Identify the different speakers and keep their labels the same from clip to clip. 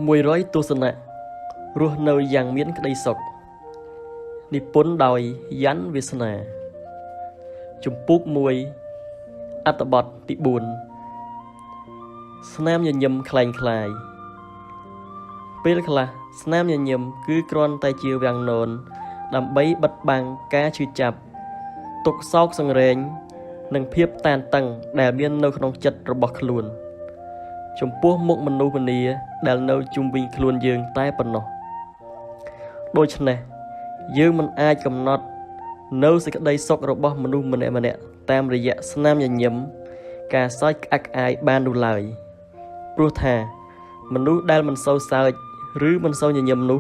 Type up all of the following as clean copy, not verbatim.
Speaker 1: 100ទស្សនៈរស់នៅយ៉ាងមានក្តីសុខនិពន្ធដោយយ៉ាន់វាសនាជំពូក1អត្ថបទទី4ស្នាមញញឹមក្លែងក្លាយពេលខ្លះស្នាមញញឹមគឺគ្រាន់តែជាវាំងននដើម្បីបិទបាំងការឈឺចាប់ទុក្ខសោកសង្រេងនិងភាពតានតឹងដែលមាននៅក្នុងចិត្តរបស់ខ្លួនចំពោះមុខមនុស្សម្នាដែលនៅជុំវិញខ្លួនយើងតែប៉ុណ្ណោះដូច្នេះយើងមិនអាចកំណត់នៅសេចក្តីសុខរបស់មនុស្សម្នាក់ៗតាមរយៈស្នាមញញឹមការសើចក្អាកក្អាយបាននោះឡើយព្រោះថាមនុស្សដែលមិនសូវសើចឬមិនសូវញញឹមនោះ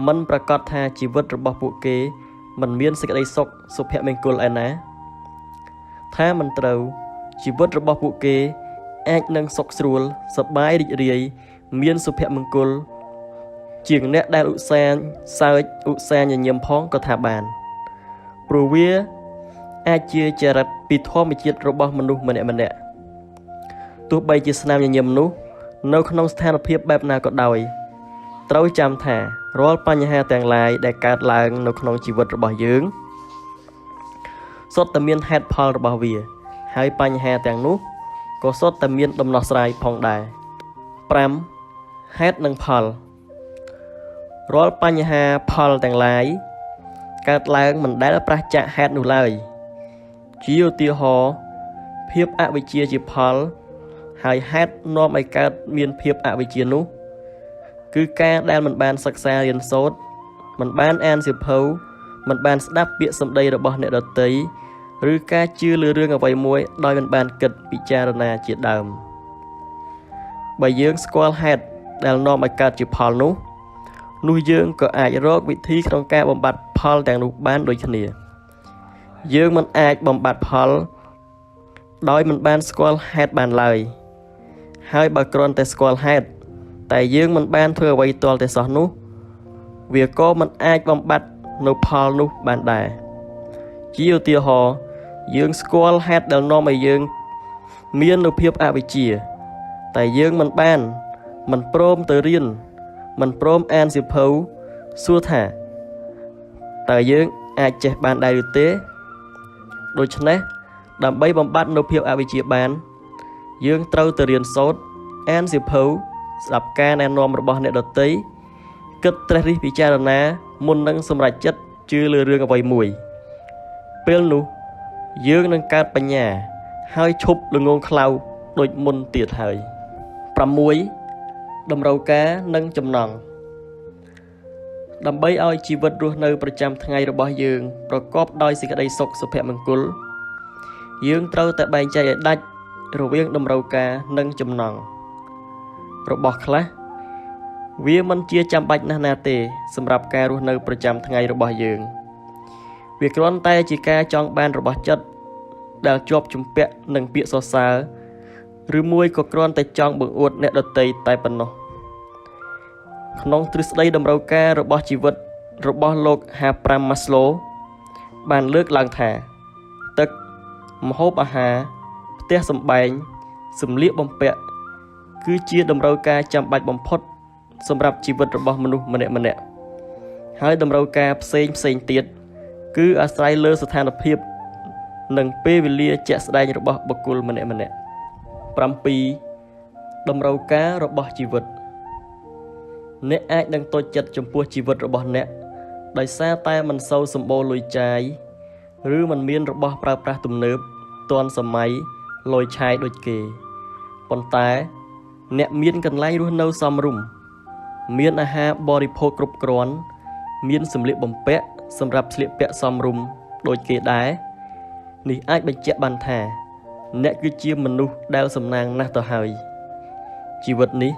Speaker 1: មិនប្រាកដថាជីវិតរបស់ពួកគេមិនមានសេចក្តីសុខសុភមង្គលឯណាថាមិនត្រូវជីវិតរបស់ពួកគេអាចនឹងសុខស្រួលសប្បាយរីករាយមានសុភមង្គលជាងអ្នកដែលឧស្សាហ៍សើចឧស្សាហ៍ញញឹមផងក៏ថាបានព្រោះវាអាចជាចរិតពីធម្មជាតិរបស់មនុស្សម្នាក់ៗទោះបីជាស្នាមញញឹមនោះនៅក្នុងស្ថានភាពបែបណាក៏ដោយត្រូវចាំថារាល់បញ្ហាទាំងឡាយដែលកើតឡើងនៅក្នុងជីវិតរបស់យើងសុទ្ធតែមានហេតុផលរបស់វាហើយបញ្ហាទាំងនោះក៏សុទ្ធតែមានដំណោះស្រាយផងដែរ5ហេតុនិងផលរាល់បញ្ហាផលទាំងឡាយកើតឡើងមិនដែលប្រឆាចហេតុនោះឡើយជាឧទាហរណ៍ភាពអវិជ្ជាជាផលហើយហេតុនាំឲ្យកើតមានភាពអវិជ្ជានោះគឺការដែលមិនបានសិក្សារៀនសូត្រមិនបានអានសៀវភៅមិនបានស្ដាប់ពាក្យសម្ដីរបស់អ្នកដទៃឬការជឿលើរឿងអ្វីមួយដោយមិនបានគិតពិចារណាជាដើមបើយើងស្គាល់ហេតុដែលនាំឲ្យកើតជាផលនោះនោះយើងក៏អាចរកវិធីក្នុងការបំបត្តិផលទាំងនោះបានដូចគ្នាយើងមិនអាចបំបត្តិផលដោយមិនបានស្គាល់ហេតុបានឡើយហើយបើគ្រាន់តែស្គាល់ហេតុតែយើងមិនបានធ្វើអ្វីទាល់តែសោះនោះវាក៏មិនអាចបំបត្តិនៅផលនោះបានដែរជាឧទាហរណ៍យើងស្គាល់ហេតុដែលនាំឲ្យយើងមាននូវភាពអវិជ្ជាតែយើងមិនបានមិនព្រមទៅរៀនមិនព្រមអានសៀវភៅសួរថាតើយើងអាចចេះបានដែរឬទេដូច្នេះដើម្បីបំបត្តិនូវភាពអវិជ្ជាបានយើងត្រូវទៅរៀនសូត្រអានសៀវភៅស្ដាប់ការណែនាំរបស់អ្នកដទៃគិតត្រិះរិះពិចារណាមុននឹងសម្រេចចិត្តជឿលើរឿងអ្វីមួយពេលនោះយើងនឹងកើតបញ្ញាហើយឈប់ល្ងងខ្លៅដូចមុនទៀតហើយ6តម្រូវការនិងចំណង់ដើម្បីឲ្យជីវិតរស់នៅប្រចាំថ្ងៃរបស់យើងប្រកបដោយសេចក្តីសុខសុភមង្គលយើងត្រូវតែបែងចែកឲ្យដាច់រវាងតម្រូវការនិងចំណង់របស់ខ្លះវាមិនជាចាំបាច់ណាស់ណាទេសម្រាប់ការរស់នៅប្រចាំថ្ងៃរបស់យើងវាគ្រាន់តែជាការចង់បានរបស់ចិត្តដែលជាប់ជំពាក់នឹងពាក្យសរសើរឬមួយក៏គ្រាន់តែចង់បង្អួតអ្នកដទៃតែប៉ុណ្ណោះក្នុងទ្រឹស្ដីតម្រូវការរបស់ជីវិតរបស់លោក55ម៉ាស្លូបានលើកឡើងថាទឹកម្ហូបអាហារផ្ទះសម្បែងសម្លៀកបំពាក់គឺជាតម្រូវការចាំបាច់បំផុតសម្រាប់ជីវិតរបស់មនុស្សម្នាក់ៗហើយតម្រូវការផ្សេងផ្សេងទៀតគឺអាស្រ័យលើស្ថានភាពនិងពេលវេលាជាក់ស្ដែងរបស់បុគ្គលម្នាក់ៗ7តម្រូវការរបស់ជីវិតអ្នកអាចនឹងតូចចិត្តចំពោះជីវិតរបស់អ្នកដោយសារតែមិនសូវសម្បូរលុយចាយឬមិនមានរបស់ប្រើប្រាស់ទំនើបទាន់សម័យលយឆាយដូចគេប៉ុន្តែអ្នកមានកន្លែងរស់នៅសមរម្យមានអាហារបរិភោគគ្រប់គ្រាន់មានសម្លៀកបំពាក់សម្រាប់ស្លៀកពាក់សមរម្យដូចគេដែរនេះអាចបញ្ជាក់បានថាអ្នកគឺជាមនុស្សដែលសំណាងណាស់ទៅហើយជីវិតនេះ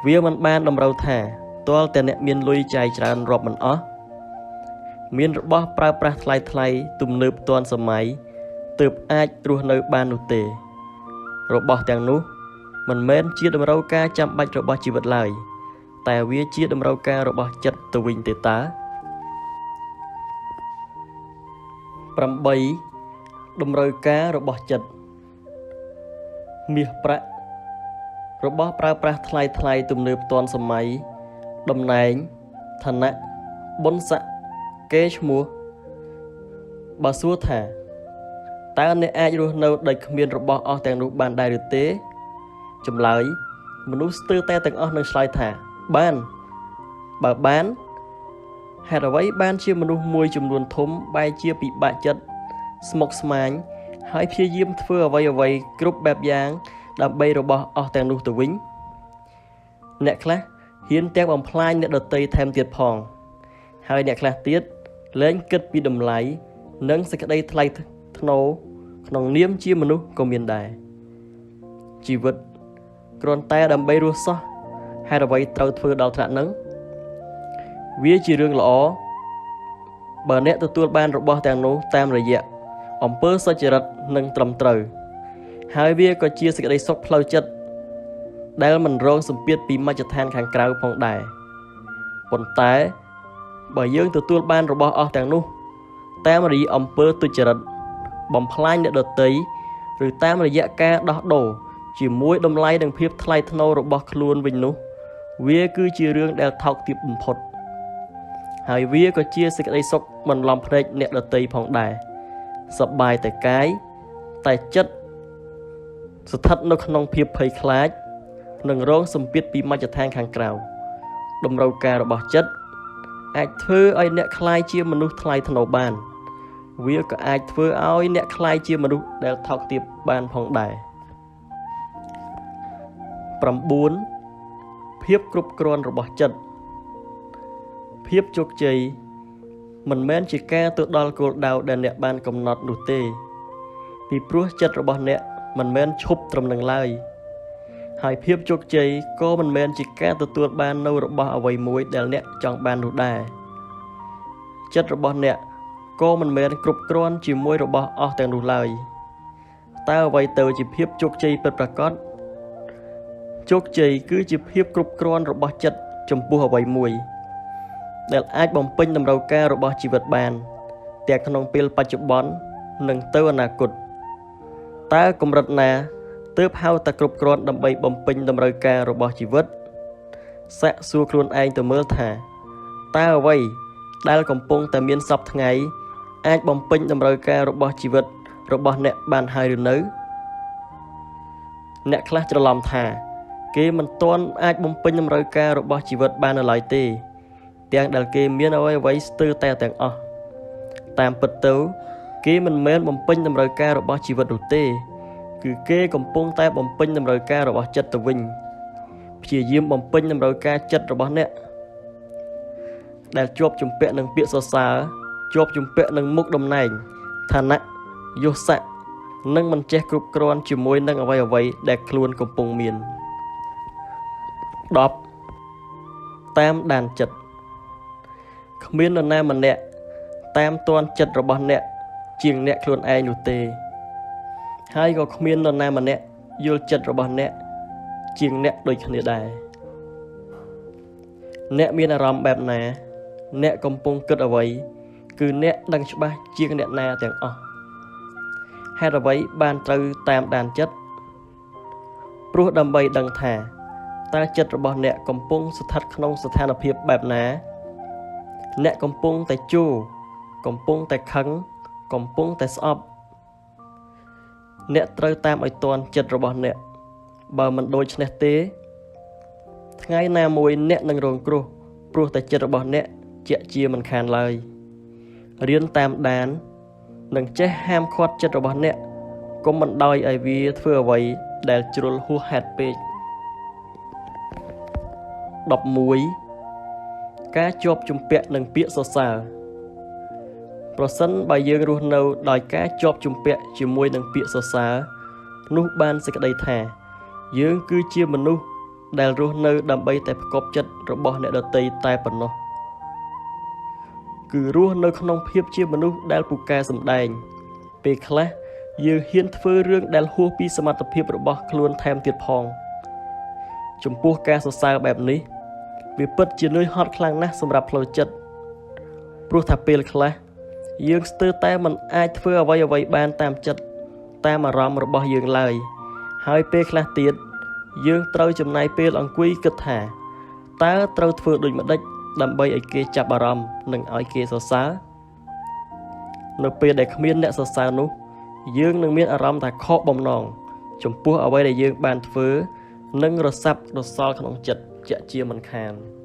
Speaker 1: វាមិនបានតម្រូវថាទាល់តែអ្នកមានលុយចាយច្រើនរាប់មិនអស់មានរបស់ប្រើប្រាស់ថ្លៃៗទំនើបទាន់សម័យទើបអាចរស់នៅបាននោះទេរបស់ទាំងនោះមិនមែនជាតម្រូវការចាំបាច់របស់ជីវិតឡើយតែវាជាតម្រូវការរបស់ចិត្តទៅវិញទេតើ8តម្រូវការរបស់ចិត្តមាសប្រាក់ របស់ប្រើប្រាស់ថ្លៃថ្លៃទំនើបទាន់សម័យតំណែងឋានៈបុណ្យស័ក្តិកេរ្តិ៍ឈ្មោះបើសួរថាតើអ្នកអាចរស់នៅដោយគ្មានរបស់អស់ទាំងនោះបានដែរឬទេចម្លើយមនុស្សស្ទើរតែទាំងអស់នឹងឆ្លើយថាបានបើបានហេតុអ្វីបានជាមនុស្សមួយចំនួនធំបែរជាពិបាកចិត្តស្មុគស្មាញហើយព្យាយាមធ្វើអ្វីៗគ្រប់បែបយ៉ាងដើម្បីរបស់អស់ទាំងនោះទៅវិញអ្នកខ្លះហ៊ានទាំងបំផ្លាញអ្នកដទៃថែមទៀតផងហើយអ្នកខ្លះទៀតលែងគិតពីតម្លៃនិងសេចក្តីថ្លៃថ្នូរក្នុងនាមជាមនុស្សក៏មានដែរជីវិតគ្រាន់តែដើម្បីរស់សោះហេតុអ្វីត្រូវធ្វើដល់ថ្នាក់ហ្នឹងវាជារឿងល្អបើអ្នកទទួលបានរបស់ទាំងនោះតាមរយៈអំពើសុចរិតនិងត្រឹមត្រូវហើយវាក៏ជាសេចក្តីសុខផ្លូវចិត្តដែលមិនរងសម្ពាធពីមជ្ឈដ្ឋានខាងក្រៅផងដែរប៉ុន្តែបើយើងទទួលបានរបស់អស់ទាំងនោះតាមរយៈអំពើទុច្ចរិតបំផ្លាញអ្នកដទៃឬតាមរយៈការដោះដូរជាមួយតម្លៃនិងភាពថ្លៃថ្នូររបស់ខ្លួនវិញនោះវាគឺជារឿងដែលថោកទាបបំផុតហើយវាក៏ជាសេចក្តីសុខមិនឡំភ្នែកអ្នកដទៃផងដែរសប្បាយតែកាយតែចិត្តស្ថិតនៅក្នុងភាពភ័យខ្លាចនិងរងសម្ពាធពីមជ្ឈដ្ឋានខាងក្រៅតម្រូវការរបស់ចិត្តអាចធ្វើឲ្យអ្នកក្លាយជាមនុស្សថ្លៃថ្នូរបានវាក៏អាចធ្វើឲ្យអ្នកក្លាយជាមនុស្សដែលថោកទាបបានផងដែរ9ភាពគ្រប់គ្រាន់របស់ចិត្តភាពជោគជ័យមិនមែនជាការទៅដល់គោលដៅដែលអ្នកបានកំណត់នោះទេពីព្រោះចិត្តរបស់អ្នកមិនមែនឈប់ត្រឹមនឹងឡើយហើយភាពជោគជ័យក៏មិនមែនជាការទទួលបាននៅរបស់អ្វីមួយដែលអ្នកចង់បាននោះដែរចិត្តរបស់អ្នកក៏មិនមែនគ្រប់គ្រាន់ជាមួយរបស់អស់ទាំងនោះឡើយតើអ្វីទៅជាភាពជោគជ័យពិតប្រាកដជោគជ័យគឺជាភាពគ្រប់គ្រាន់របស់ចិត្តចំពោះអ្វីមួយដែលអាចបំពេញតម្រូវការរបស់ជីវិតបានទាំងក្នុងពេលបច្ចុប្បន្ននិងទៅអនាគតតើកម្រិតណាទើបហៅថាគ្រប់គ្រាន់ដើម្បីបំពេញតម្រូវការរបស់ជីវិតសាកសួរខ្លួនឯងទៅមើលថាតើអ្វីដែលកំពុងតែមានសព្វថ្ងៃអាចបំពេញតម្រូវការរបស់ជីវិតរបស់អ្នកបានហើយឬនៅអ្នកខ្លះច្រឡំថាគេមិនទាន់អាចបំពេញតម្រូវការរបស់ជីវិតបាននៅឡើយទេទាំងដែលគេមានអ្វីៗស្ទើរតែទាំងអស់តាមពិតទៅគេមិនមែនបំពេញតម្រូវការរបស់ជីវិតនោះទេគឺគេកំពុងតែបំពេញតម្រូវការរបស់ចិត្តទៅវិញព្យាយាមបំពេញតម្រូវការចិត្តរបស់អ្នកដែលជាប់ជំពាក់នឹងពាក្យសរសើរជាប់ជំពាក់នឹងមុខតំណែងឋានៈយសស័ក្តិនិងមិនចេះគ្រប់គ្រាន់ជាមួយនឹងអ្វីៗដែលខ្លួនកំពុងមាន10តាមដានចិត្តគ្មាននរណាម្នាក់តាមទាន់ចិត្តរបស់អ្នកជាងអ្នកខ្លួនឯងនោះទេហើយក៏គ្មាននរណាម្នាក់យល់ចិត្តរបស់អ្នកជាងអ្នកដូចគ្នាដែរអ្នកមានអារម្មណ៍បែបណាអ្នកកំពុងគិតអ្វីគឺអ្នកដឹងច្បាស់ជាងអ្នកណាទាំងអស់ហេតុអ្វីបានត្រូវតាមដានចិត្តព្រោះដើម្បីដឹងថាតើចិត្តរបស់អ្នកកំពុងស្ថិតក្នុងស្ថានភាពបែបណាអ្នកកំពុងតែជោរកំពុងតែខឹងកំពុងតែស្អប់អ្នកត្រូវតាមឲ្យទាន់ចិត្តរបស់អ្នកបើមិនដូច្នេះទេថ្ងៃណាមួយអ្នកនឹងរងគ្រោះព្រោះតែចិត្តរបស់អ្នកជាក់ជាមិនខានឡើយរៀនតាមដាននិងចេះហាមឃាត់ចិត្តរបស់អ្នកកុំបណ្ដោយឲ្យវាធ្វើអ្វីដែលជ្រុលហួសហេតុពេក11ការជាប់ជំពាក់នឹងពាក្យសរសើរប្រសិនបើយើងរស់នៅដោយការជាប់ជំពាក់ជាមួយនឹងពាក្យសរសើរនោះបានសេចក្តីថាយើងគឺជាមនុស្សដែលរស់នៅដើម្បីតែផ្គប់ចិត្តរបស់អ្នកដទៃតែប៉ុណ្ណោះគឺរស់នៅក្នុងភាពជាមនុស្សដែលពូកែសម្ដែងពេលខ្លះយើងហ៊ានធ្វើរឿងដែលហួសពីសមត្ថភាពរបស់ខ្លួនថែមទៀតផងចំពោះការសរសើរបែបនេះវាពិតជានឿយហត់ខ្លាំងណាស់សម្រាប់ផ្លូវចិត្តព្រោះថាពេលខ្លះយើងស្ទើរតែមិនអាចធ្វើអ្វីៗបានតាមចិត្តតាមអារម្មណ៍របស់យើងឡើយហើយពេលខ្លះទៀត យើងត្រូវចំណាយពេលអង្គុយគិតថាតើត្រូវធ្វើដូចម្ដេចដើម្បីឲ្យគេចាប់អារម្មណ៍និងឲ្យគេសរសើរនៅពេលដែលគ្មានអ្នកសរសើរនោះយើងនឹងមានអារម្មណ៍ថាខកបំណងចំពោះអ្វីដែលយើងបានធ្វើនិងរសាប់រសល់ក្នុងចិត្តជាក់ជាមិនខាន។